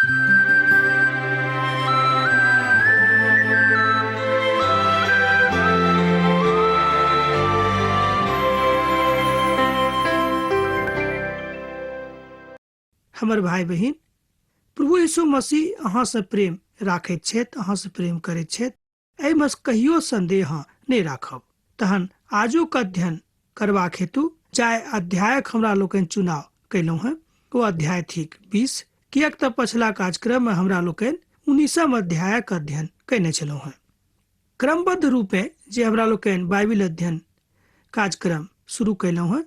हमर भाई बहिन, प्रभु यीशु मसीह अहाँ से प्रेम राखैत छथि, अहाँ से प्रेम करैत छथि, एहिमे कहियो संदेह नहि राखब। तहन आजुक अध्ययन करबाक हेतु जाहि अध्यायक हमरा लोकनि चुनाव कयलहुँ हेँ ओ अध्याय थिक 20, किएक तऽ पछिला कार्यक्रममे हमरा लोकनि 19 अध्यायक अध्ययन कयने छलहुँ हेँ। क्रमबद्ध रूपे जे हमरा लोकनि बाइबिल अध्ययन कार्यक्रम शुरू कयलहुँ हेँ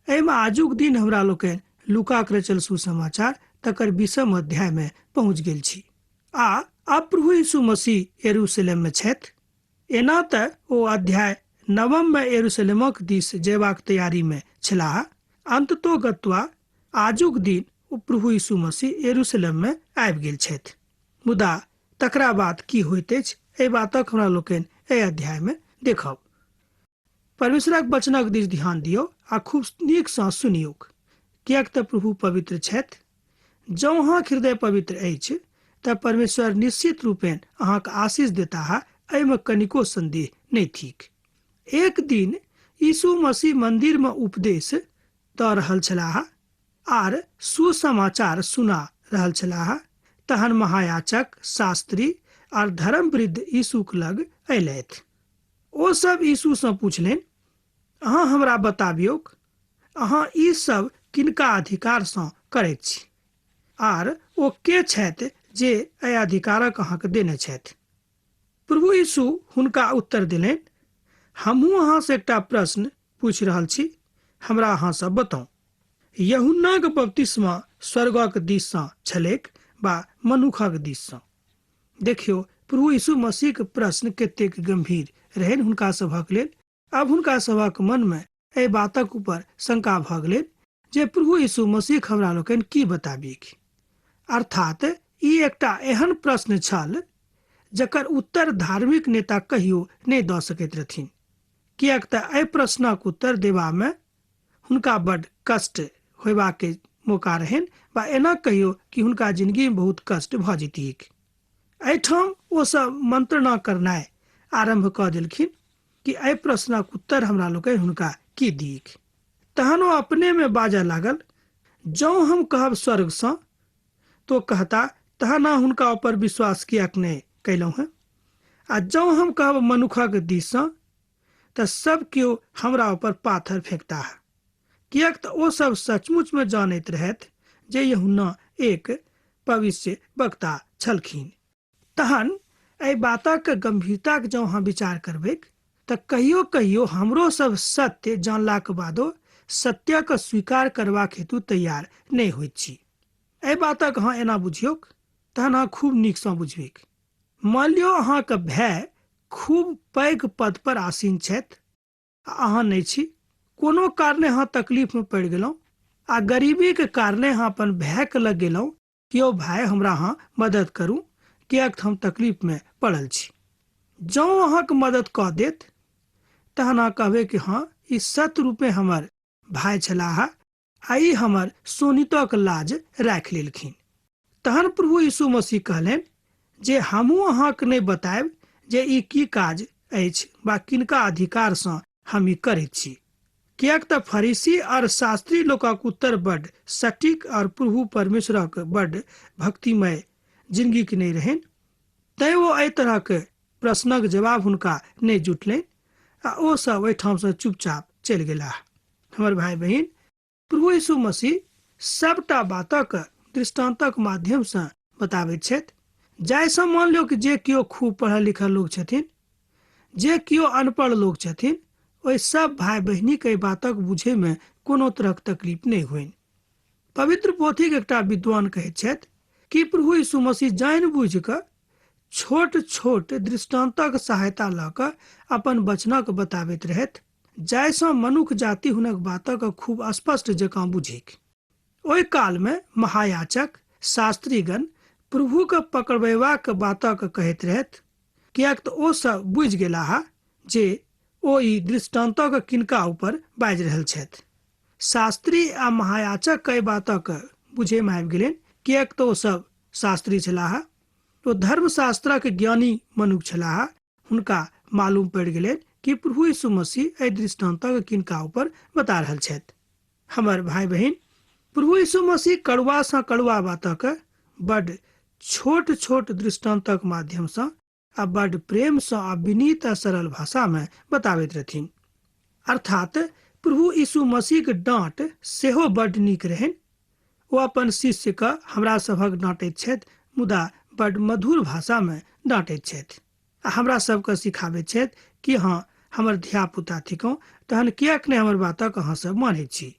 एहिमे आजुक दिन हमरा लोकनि लूकाक रचल सुसमाचार तकर 20 अध्यायमे पहुँच गेल छी। आ आब प्रभु यीशु मसीह यरूशलेममे छथि। एना तऽ ओ अध्याय 9 मे यरूशलेमक दिस जयबाक तैयारीमे छलाह। अंततो गत्वा आजुक दिन ओ प्रभु यीशु मसीह यरूशलेममे आबि गेल छथि। मुदा तकरा बाद की होइत अछि एहि बातक हमरा लोकनि एहि अध्यायमे देखब। परमेश्वरक वचनक दिस ध्यान दियौ आ खूब नीकसँ सुनियौक, किएक तऽ प्रभु पवित्र छथि। जँ अहाँक हृदय पवित्र अछि तऽ परमेश्वर निश्चित रूपेण अहाँक आशीष देताह, एहिमे कनिको संदेह नहि थिक। एक दिन यीशु मसीह मंदिरमे उपदेश दऽ रहल छलाह आर सुसमाचार सुना रहल छलाह, तहन महायाचक, शास्त्री आर धर्मवृद्ध यीशुक लग अयलथि। ओ सब यीशुसँ पूछलनि, अहाँ हमरा बताबियौक, अहाँ ई सब किनका अधिकारसँ करैत छी? आर ओ के छथि जे एहि अधिकारक अहाँके देने छथि? प्रभु यीशु हुनका उत्तर देलनि, हमहूँ अहाँसँ एकटा प्रश्न पूछि रहल छी, हमरा अहाँ सब बताउ। यूहन्नाक बपतिस्मा स्वर्गक दिससँ छलैक वा मनुखक दिससँ? देखियौ, प्रभु यीशु मसीहक प्रश्न कतेक गंभीर रहनि हुनका सभक लेल। आब हुनका सभक मनमे एहि बातक ऊपर शंका भऽ गेलनि जे प्रभु यीशु मसीह हमरा लोकनि की बताबी। अर्थात ई एकटा एहन प्रश्न छल जकर उत्तर धार्मिक नेता कहियो नहि दऽ सकैत रहथिन, किएक तऽ एहि प्रश्नक उत्तर देबामे हुनका बड्ड कष्ट होयबाक मौका रहनि, वा एना कहियो कि हुनका जिंदगी में बहुत कष्ट भऽ जैतिक। एहिठाम ओ सब मंत्रणा करनाइ आरंभ कऽ देलखिन कि एहि प्रश्नक उत्तर हमरा लोकनि हुनका की दिक। तहन ओ अपने में बाजऽ लागल, जौं हम कहब स्वर्गसँ तो कहता तहन अहाँ हुनका ऊपर विश्वास किएक नहि कयलहुँ हेँ, आ जौं हम कहब मनुखक दिससँ तऽ सब केओ हमरा ऊपर पाथर फेंकताह, किएक तऽ ओ सब सचमुच में जानैत रहथि जे यूहन्ना एक भविष्य वक्ता छलखिन। तहन एहि बातक गंभीरताक जँ अहाँ विचार करबैक तऽ कहियो कहियो हमरो सब सत्य जानलाक बादो सत्यक स्वीकार करबाक हेतु तैयार नहि होइत छी। एहि बातक अहाँ एना बुझियौक तहन अहाँ खूब नीकसँ बुझबैक। मान लियौ अहाँक भाय खूब पैघ पद पर आसीन छथि आ अहाँ नहि छी। कोनो कारणे अहाँ तकलीफमे पड़ि गेलहुँ आ गरीबीके कारणे अहाँ अपन भायके लग गेलहुँ कि यौ भाय हमरा अहाँ मदद करू, किएक तऽ हम तकलीफमे पड़ल छी। जँ अहाँके मदद कऽ देत तहन अहाँ कहबै कि हँ ई सत्य रूपे हमर भाय छलाह आ ई हमर सोनितक लाज राखि लेलखिन। तहन प्रभु यीशु मसीह कहलनि जे हमहूँ अहाँके नहि बतायब जे ई की काज अछि वा किनका अधिकारसँ हम ई करैत छी। किएक तऽ फरीसी आओर शास्त्री लोकक उत्तर बड्ड सटीक आओर प्रभु परमेश्वरक बड्ड भक्तिमय जिंदगीक नहि रहनि, तैं ओ एहि तरहक प्रश्नक जवाब हुनका नहि जुटलनि आ ओ सब ओहिठामसँ चुपचाप चलि गेलाह। हमर भाई बहिन, प्रभु यीशु मसीह सबटा बातक दृष्टान्तक माध्यमसँ बताबैत छथि, जाहिसँ मान लियौ कि जे केओ खूब पढ़ल लिखल लोक छथिन, जे केओ अनपढ़ लोक छथिन, ओहि सब भाई बहिनीक एहि बातक बुझैमे कोनो तरहक तकलीफ नहि होइन। पवित्र पोथीक एकटा विद्वान कहैत छथि कि प्रभु यीशु मसीह जानि बुझि कऽ छोट छोट दृष्टान्तक सहायता लऽ कऽ अपन वचनक बताबैत रहथि, जाहिसँ मनुख जाति हुनक बातक खूब स्पष्ट जकाँ बुझिक। ओहि कालमे महायाचक, शास्त्रीगण प्रभुके पकड़बेबाक बातक कहैत रहथि, किएक तऽ ओ सब बुझि गेलाह जे ओ ई दृष्टान्तक किनका ऊपर बाजि रहल छथि। शास्त्री आ महायाचक एहि बातक बुझैमे आबि गेलनि, किएक तऽ ओ सब शास्त्री छलाह, ओ धर्मशास्त्रक ज्ञानी मनुख छलाह। हुनका मालूम पड़ि गेलनि कि प्रभु यीशु मसीह एहि दृष्टान्तक किनका ऊपर बता रहल छथि। हमर भाई बहिन, प्रभु यीशु मसीह कड़ुआ सँ कड़ुआ बातक बड छोट छोट दृष्टान्तक माध्यम सँ आ बड प्रेम सँ आ विनीत आ सरल भाषा में बताबैत रहथिन। अर्थात प्रभु यीशु मसीह के डांट सेहो बड नीक रहनि। ओ अपन शिष्य के हमरा सभक डांटैत छथि, मुदा बड मधुर भाषा में डांटैत छथि आ हमरा सबके सिखाबैत छथि कि हाँ हमर धियापुता थिकहुँ, तहन किएक नहि हमर बातक अहाँ सब मानैत छी।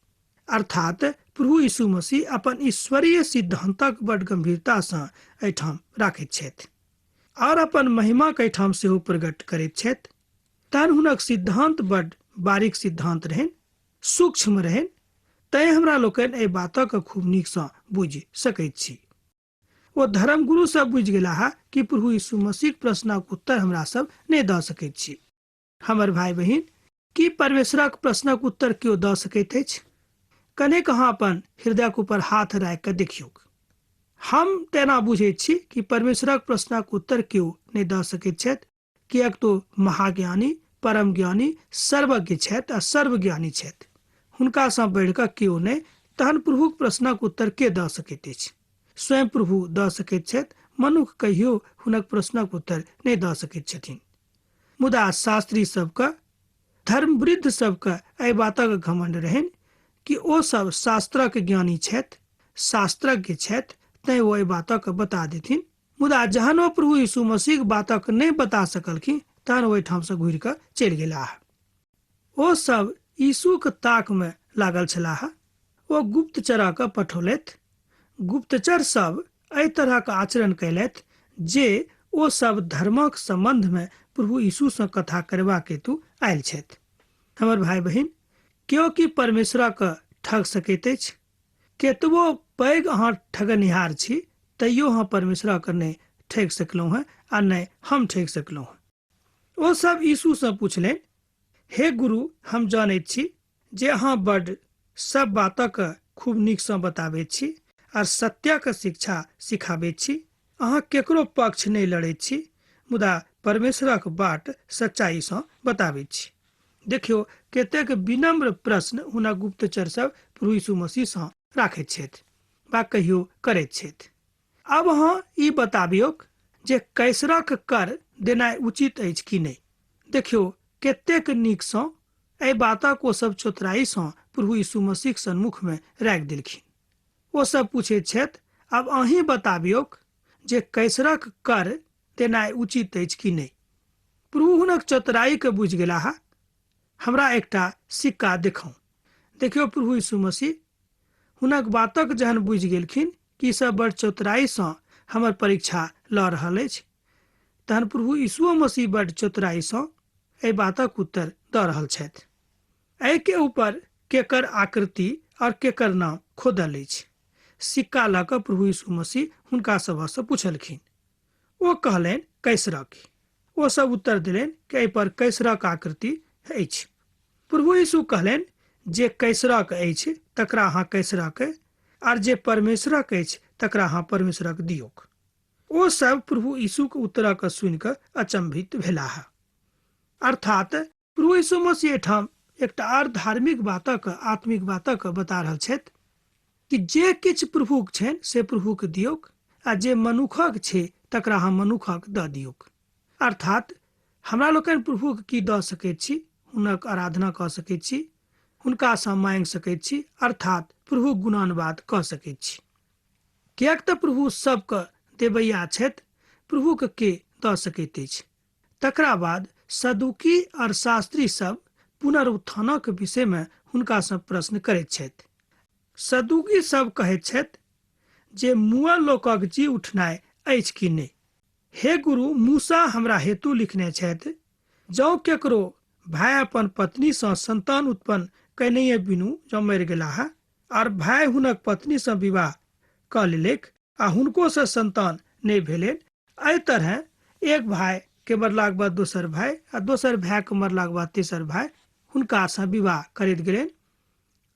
अर्थात प्रभु यीशु मसीह अपन ईश्वरीय सिद्धांतक बड गंभीरता सँ एहिठाम राखैत छथि और अपन महिमा के एहिठाम सेहो प्रकट करैत छथि। तहन हुनक सिद्धांत बड बारीक सिद्धांत रहनि, सूक्ष्म रहनि, तैं हमरा लोकनि एहि बातक खूब नीक सँ बुझि सकैत छी। ओ धर्मगुरु सब बुझि गेलाह कि प्रभु यीशु मसीहक प्रश्नक उत्तर हमरा सब नहि दऽ सकैत छी। हमर भाई बहिन, की परमेश्वरक प्रश्नक उत्तर केओ दऽ सकैत अछि? कनेक अहाँ अपन हृदयक ऊपर हाथ राखि कऽ देखियौक। हम तेना बुझैत छी कि परमेश्वरक प्रश्नक उत्तर केओ नहि दऽ सकैत छथि, किएक तो महाज्ञानी, परम ज्ञानी, सर्वज्ञ छथि आ सर्वज्ञानी छथि। हुनकासँ बढ़ि कऽ केओ नहि। तहन प्रभुक प्रश्नक उत्तर के दऽ सकैत अछि? स्वयं प्रभु दऽ सकैत छथि। मनुख कहियो हुनक प्रश्नक उत्तर नहि दऽ सकैत छथिन। मुदा शास्त्री सबके, धर्मवृद्ध सबके एहि बातक घमंड रहनि कि ओ सब शास्त्रक ज्ञानी छथि, शास्त्रज्ञ छथि, तैं ओ एहि बातक बता देथिन। मुदा जहन ओ प्रभु यीशु मसीहक बातक नहि बता सकलखिन, तहन ओहिठामसँ घुरि कऽ चलि गेलाह। ओ सब यीशुक ताकमे लागल छलाह। ओ गुप्तचरक पठौलथि। गुप्तचर सब एहि तरहक आचरण कयलथि जे ओ सब धर्मक सम्बन्धमे प्रभु यीशुसँ कथा करबाक हेतु आयल छथि। हमर भाई बहिन, केओ की परमेश्वरक ठग सकैत अछि? केतबो पैघ अहाँ ठगनिहार छी, तैयो अहाँ परमेश्वरक नहि ठगि सकलहुँ हेँ आ नहि हम ठगि सकलहुँ हेँ। ओ सब यीशुसँ पुछलनि, हे गुरु, हम जानैत छी जे अहाँ बड सब बातक खूब नीकसँ बताबैत छी आर सत्यक शिक्षा सिखाबैत छी। अहाँ केकरो पक्ष नहि लड़ैत छी, मुदा परमेश्वरक बाट सच्चाईसँ बताबैत छी। देखियौ कतेक विनम्र प्रश्न हुनक गुप्तचर सब प्रभु यीशु मसीहसँ राखैत छथि वा कहियो करैत छथि। आब अहाँ ई बताबियौक जे कैसरक कर देनाइ उचित अछि कि नहि। देखियौ कतेक नीकसँ एहि बातक ओ सब चतुराईसँ प्रभु यीशु मसीहक सन्मुखमे राखि देलखिन। ओ सब पूछैत छथि, आब अहीं बताबियौक जे कैसरक कर देनाइ उचित अछि कि नहि। प्रभु हुनक चतुराईके बुझि गेलाह। हमरा एकटा सिक्का देखाउ। देखियौ प्रभु यीशु मसीह हुनक बातक जहन बुझि गेलखिन कि सब बड़ चतुराईसँ हमर परीक्षा लऽ रहल अछि, तहन प्रभु यीशुओ मसीह बड़ चतुराईसँ एहि बातक उत्तर दऽ रहल छथि। एहिके ऊपर केकर आकृति और केकर नाम खोदल अछि? सिक्का लऽ कऽ प्रभु यीशु मसीह हुनका सभसँ पुछलखिन। ओ कहलनि, कैसरक। ओ सब उत्तर देलनि कि एहि पर कैसरक आकृति अछि। प्रभु यीशु कहलनि, जे कैसरक अछि तकरा अहाँ कैसरक आर जे परमेश्वरक अछि तकरा अहाँ परमेश्वरक दियौक। ओ सब प्रभु यीशुक उत्तरक सुनि कऽ अचंभित भेलाह। अर्थात प्रभु यीशु मसीह एहिठाम एकटा आर धार्मिक बातक, आत्मिक बातक बता रहल छथि कि जे किछु प्रभुक छनि से प्रभुक दियौक आ जे मनुखक छै तकरा अहाँ मनुखक दऽ दियौक। अर्थात हमरा लोकनि प्रभुक की दऽ सकैत छी? हुनक आराधना कऽ सकैत छी, हुनकासँ मांगि सकैत छी, अर्थात प्रभुक गुणानुवाद कऽ सकैत छी। किएक तऽ प्रभु सबके देवैया छथि, प्रभुक के दऽ सकैत अछि? तकरा बाद सदुकी और शास्त्री सब पुनरुत्थानक विषयमे हुनकासँ प्रश्न करैत छथि। सदुकी सब कहैत छथि जे मुअल लोकक जी उठनाइ अछि कि नहि? हे गुरु, मूसा हमरा हेतु लिखने छथि, जँ केकरो भाय अपन पत्नीसँ संतान उत्पन्न कयनैये बिनु जँ मरि गेलाह आर भाय हुनक पत्नीसँ विवाह कऽ लेलक आ हुनकोसँ संतान नहि भेलनि, एहि तरहे एक भाय के मरलाक बाद दोसर भाय आ दोसर भाय के मरलाक बाद तेसर भाय हुनकासँ विवाह करैत गेलनि।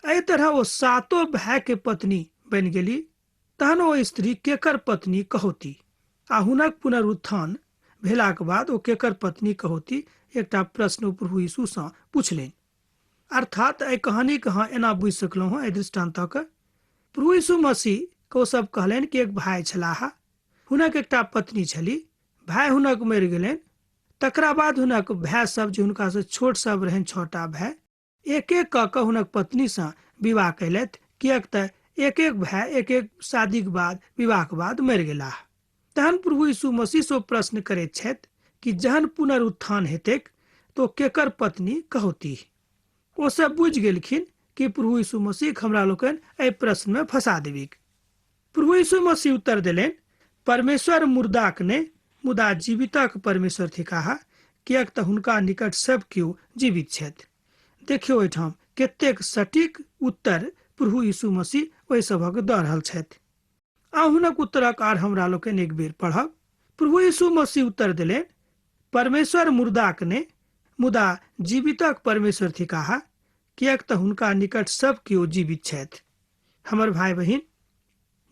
एहि तरह ओ सातो भाय के पत्नी बनि गेली। तहन ओ स्त्री केकर पत्नी कहौती आ हुनक पुनरुत्थान भेलाक बाद ओ केकर पत्नी कहौती, एकटा प्रश्न ओ प्रभु यीशुसँ पुछलनि। अर्थात एहि कहानीके अहाँ एना बुझि सकलहुँ हँ, एहि दृष्टान्तके प्रभु यीशु मसीह ओ सब कहलनि कि एक भाय छलाह, हुनक एकटा पत्नी छली, भाय हुनक मरि गेलनि, तकरा बाद हुनक भाय सब जे हुनकासँ छोट सब रहनि, 6टा भाय, एक एक कऽ कऽ हुनक पत्नीसँ विवाह कयलथि, किएक तऽ एक एक भाय एक एक शादीके बाद विवाहके बाद मरि गेलाह। तहन प्रभु यीशु मसीह से प्रश्न करैत छथि कि जहन पुनरुत्थान हेतैक तो केकर पत्नी कहौती। ओ सब बुझि गेलखिन कि प्रभु यीशु मसीह हमरा लोकनि एहि प्रश्न में फंसा देबिक। प्रभु यीशु मसीह उत्तर देलनि, परमेश्वर मुर्दाक नहि मुदा जीवितक परमेश्वर थिकाह, किएक तऽ हुनका निकट सब केओ जीवित छथि। देखियौ एहिठाम कतेक सटीक उत्तर प्रभु यीशु मसीह ओहि सभक दऽ रहल छथि। आ हुनक उत्तरक आर हमरा लोकनि एक बेर पढ़ब। प्रभु यीशु मसीह उत्तर देलनि, परमेश्वर मुर्दाक नहि मुदा जीवितक परमेश्वर थिकाह, किएक तऽ हुनका निकट सब केओ जीवित छथि। हमर भाय बहिन,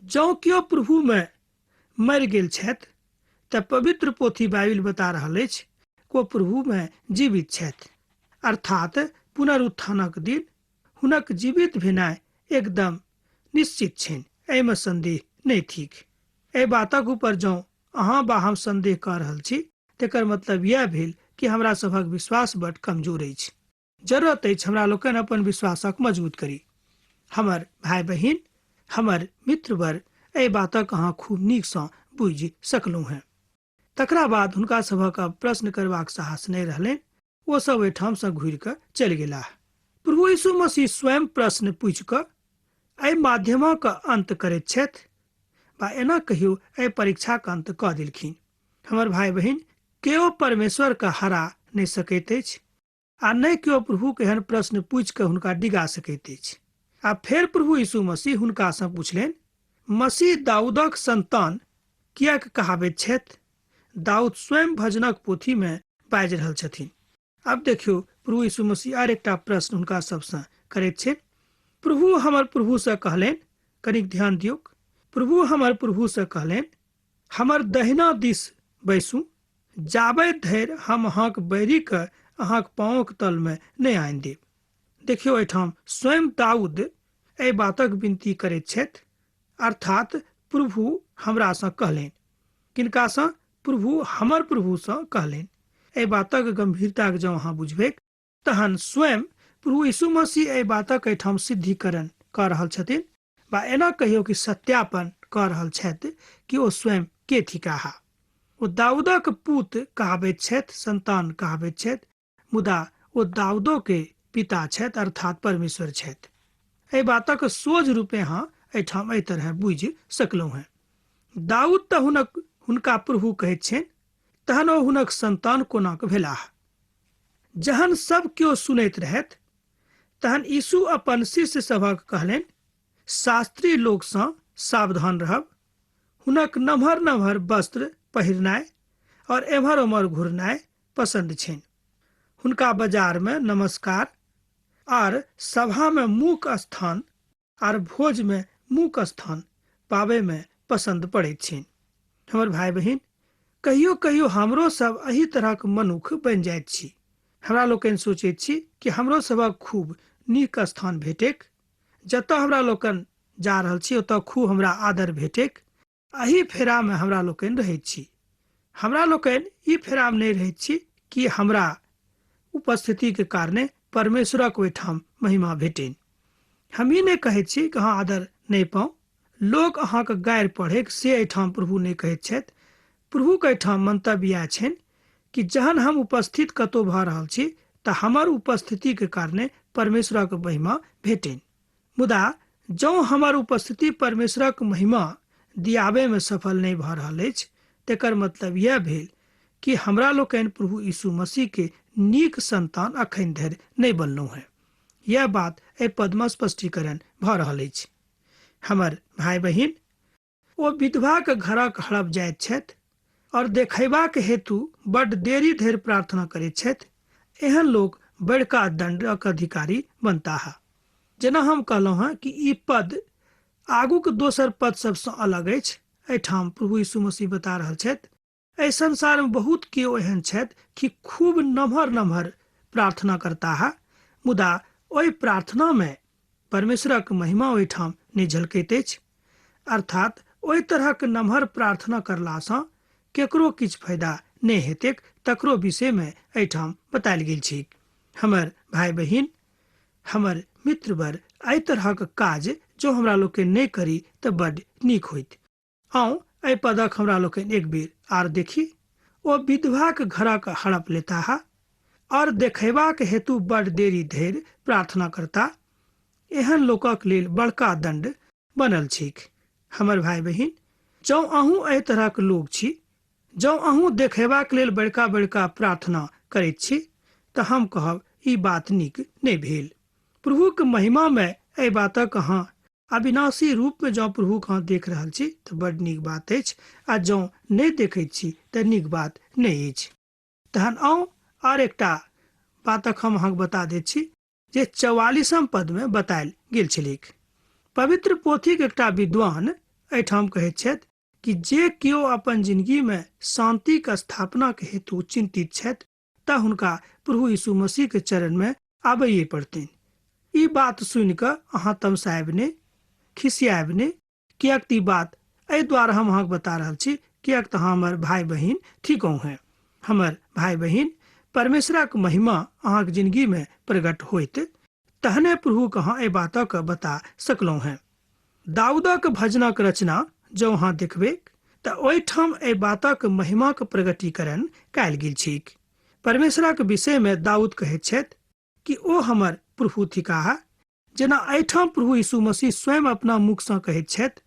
जँ केओ प्रभुमे मरि गेल छथि तऽ पवित्र पोथी बाइबिल बता रहल अछि ओ प्रभुमे जीवित छथि। अर्थात पुनरुत्थानक दिन हुनक जीवित भेनाइ एकदम निश्चित छनि, एहिमे संदेह नहि थिक। एहि बातक ऊपर जँ अहाँ बा हम संदेह कऽ रहल छी तेकर मतलब यह भेल कि हमरा सभक विश्वास बड कमजोर अछि। जरूरत अछि हमरा लोकनि अपन विश्वासक मजबूत करी। हमर भाय बहिन, हमर मित्रवर, एहि बातक अहाँ खूब नीकसँ बुझि सकलहुँ हेँ। तकरा बाद हुनका सभक अब प्रश्न करबाक साहस नहि रहलनि। ओ सब ओहिठामसँ घुरि कऽ चलि गेलाह। प्रभु यीशु मसीह स्वयं प्रश्न पूछि कऽ एहि माध्यमक अंत करैत छथि बा एना कहियो एहि परीक्षाक अंत कऽ देलखिन। हमर भाय बहिन, केओ परमेश्वर के हरा नहि सकैत अछि आ नहि केओ प्रभुके एहन प्रश्न पूछि कऽ हुनका डिगा सकैत अछि। आ फेर प्रभु यीशु मसीह हुनकासँ पुछलनि, मसीह दाऊदक संतान किएक कहाबैत छथि? दाऊद स्वयं भजनक पोथीमे बाजि रहल छथिन। आब देखियौ प्रभु यीशु मसीह आर एकटा प्रश्न हुनका सबसँ करैत छनि। प्रभु हमर प्रभुसँ कहलनि, कनिक ध्यान दियौक, प्रभु हमर प्रभुसँ कहलनि, हमर दहिना दिस बैसू जाबे धरि हम अहाँक बैरीके अहाँक पाँवक तलमे नहि आनि देब। देखियौ एहिठाम स्वयं दाऊद एहि बातक विनती करैत छथि, अर्थात प्रभु हमरासँ कहलनि। किनकासँ? प्रभु हमर प्रभुसँ कहलनि। एहि बातक गंभीरताके जँ अहाँ बुझबैक तहन स्वयं प्रभु यीशु मसीह एहि बातक एहिठाम सिद्धिकरण कऽ रहल छथिन बा एना कहियौ कि सत्यापन कऽ रहल छथि कि ओ स्वयं के थिकाह। ओ दाऊदक पूत कहाबैत छथि, संतान कहाबैत छथि, मुदा ओ दाऊदो के पिता छथि, अर्थात परमेश्वर छथि। एहि बातक सोझ रूपे अहाँ एहिठाम एहि तरह बुझि सकलहुँ हेँ। दाऊद तऽ हुनका प्रभु कहैत छनि, तहन ओ हुनक संतान कोना कऽ भेलाह? जहन सब केओ सुनैत रहथि तहन यीशु अपन शिष्य सभक कहलनि, शास्त्री लोकसँ सावधान रहब, हुनक नम्हर नम्हर वस्त्र पहिरनाइ और एम्हर ओम्हर घुरनाइ पसंद छनि। हुनका बाजारमे नमस्कार आर सभामे मूक स्थान आर भोजमे मूक स्थान पाबैमे पसंद पड़ैत छनि। हमर भाय बहिन, कहियो कहियो हमरो सब एहि तरहक मनुख बनि जाइत छी। हमरा लोकनि सोचैत छी कि हमरो सभक खूब नीक स्थान भेटैक, जतऽ हमरा लोकनि जा रहल छी ओतऽ खूब हमरा आदर भेटैक। एहि फेरामे हमरा लोकनि रहैत छी। हमरा लोकनि ई फेरामे नहि रहैत छी कि हमरा उपस्थितिके कारणे परमेश्वरक ओहिठाम महिमा भेटनि। हम ई नहि कहैत छी कि अहाँ आदर नहि पाउ, लोक अहाँके गारि पढ़ैक से एहिठाम प्रभु नहि कहैत छथि। प्रभुके एहिठाम मंतव्य इएह छनि कि जहन हम उपस्थित कतहु भऽ रहल छी तऽ हमर उपस्थितिके कारणे परमेश्वरक महिमा भेटनि। मुदा जँ हमर उपस्थिति परमेश्वरक महिमा दियाबैमे सफल नहि भऽ रहल अछि तेकर मतलब यह भेल कि हमरा लोकनि प्रभु यीशु मसीह के नीक संतान अखन धरि नहि बनलहुँ हेँ। यह बात एहि पदमे स्पष्टीकरण भऽ रहल अछि। हमर भाय बहिन, ओ विधवाक घरक हड़प जाइत छथि और देखैबाक हेतु बड्ड देरी धरि प्रार्थना करैत छथि। एहन लोक बड़का दंडक अधिकारी बनताह। जेना हम कहलहुँ हँ कि ई पद आगूक दोसर पद सभसँ अलग अछि। एहिठाम प्रभु यीशु मसीह बता रहल छथि, एहि संसारमे बहुत केओ एहन छथि कि खूब नमहर नमहर प्रार्थना करताह, मुदा ओहि प्रार्थनामे परमेश्वरक महिमा ओहिठाम नहि झलकैत अछि। अर्थात ओहि तरहक नमहर प्रार्थना करलासँ केकरो किछु फायदा नहि हेतैक, तकरो विषयमे एहिठाम बतायल गेल छैक। हमर भाय बहिन, हमर मित्रवर, एहि तरहक काज जँ हमरा लोकनि नहि करी तऽ बड्ड नीक होइत। आउ एहि पदक हमरा लोकनि एक बेर आर देखी। ओ विधवाक घरक हड़प लेताह और देखयबाक हेतु बड़ देरी धरि प्रार्थना करता। एहन लोकक लेल बड़का दण्ड बनल छैक। हमर भाय बहिन, जँ अहूँ एहि तरहक लोक छी, जँ अहूँ देखयबाक लेल बड़का बड़का प्रार्थना करैत छी, तऽ हम कहब ई बात नीक नहि भेल। प्रभुक महिमामे एहि बातक अहाँ अविनाशी रूपमे जँ प्रभुक अहाँ देख रहल छी तऽ बड्ड नीक बात अछि, आ जँ नहि देखैत छी तऽ नीक बात नहि अछि। तहन आउ आर एकटा बातक हम अहाँके बता दैत छी जे 44 पदमे बतायल गेल छलैक। पवित्र पोथीक एकटा विद्वान एहिठाम कहैत छथि कि जे केओ अपन जिंदगीमे शांतिक स्थापनाक हेतु चिंतित छथि तऽ हुनका प्रभु यीशु मसीहके चरणमे आबैए पड़तनि। ई बात सुनि कऽ अहाँ तमसायब नहि, खिसियायब नहि, किएक तऽ ई बात एहि दुआरे हम अहाँके बता रहल छी किएक तऽ अहाँ हमर भाय बहिन थिकहुँ हेँ। हमर भाय बहिन, परमेश्वरक महिमा अहाँके जिंदगीमे प्रकट होइत तहने प्रभुके अहाँ एहि बातक बता सकलहुँ हेँ। दाऊदक भजनक रचना जँ अहाँ देखबैक तऽ ओहिठाम एहि बातक महिमाक प्रगटीकरण कयल गेल छैक। परमेश्वरक विषयमे दाऊद कहैत छथि कि ओ हमर प्रभु थिकाह, जेना एहिठाम प्रभु यीशु मसीह स्वयं अपना मुखसँ कहैत छथि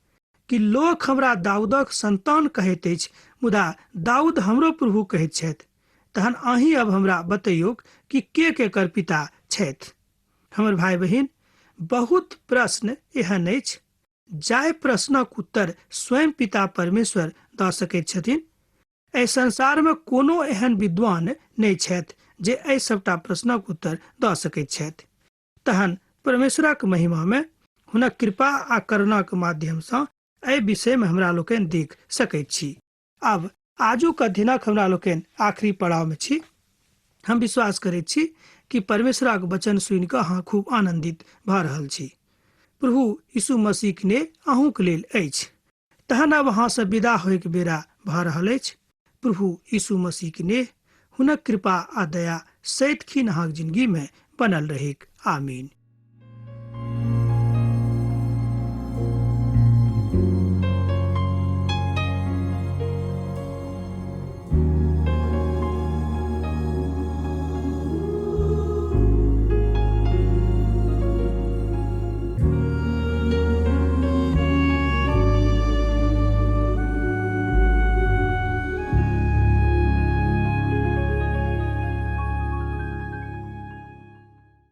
कि लोक हमरा दाऊदक संतान कहैत अछि, मुदा दाऊद हमरो प्रभु कहैत छथि। तहन अहीं अब हमरा बतैयौक कि के केकर पिता छथि। हमर भाय बहिन, बहुत प्रश्न एहन अछि जाहि प्रश्नक उत्तर स्वयं पिता परमेश्वर दऽ सकैत छथिन। एहि संसारमे कोनो एहन विद्वान नहि छथि जे एहि सबटा प्रश्नक उत्तर दऽ सकैत छथि। तहन परमेश्वरक महिमामे हुनक कृपा आ करुणाक माध्यमसँ एहि विषयमे हमरा लोकनि देख सकैत छी। आब आजुक अध्ययनक हमरा लोकनि आखिरी पड़ावमे छी। हम विश्वास करैत छी कि परमेश्वरक वचन सुनि कऽ अहाँ खूब आनन्दित भऽ रहल छी। प्रभु यीशु मसीह ने अहूँक लेल अछि। तहन आब अहाँसँ विदा होइके बेरा भऽ रहल अछि। प्रभु यीशु मसीह नेह, हुनक कृपा आ दया सैतखिन अहाँक जिंदगीमे बनल रहैक। आमीन।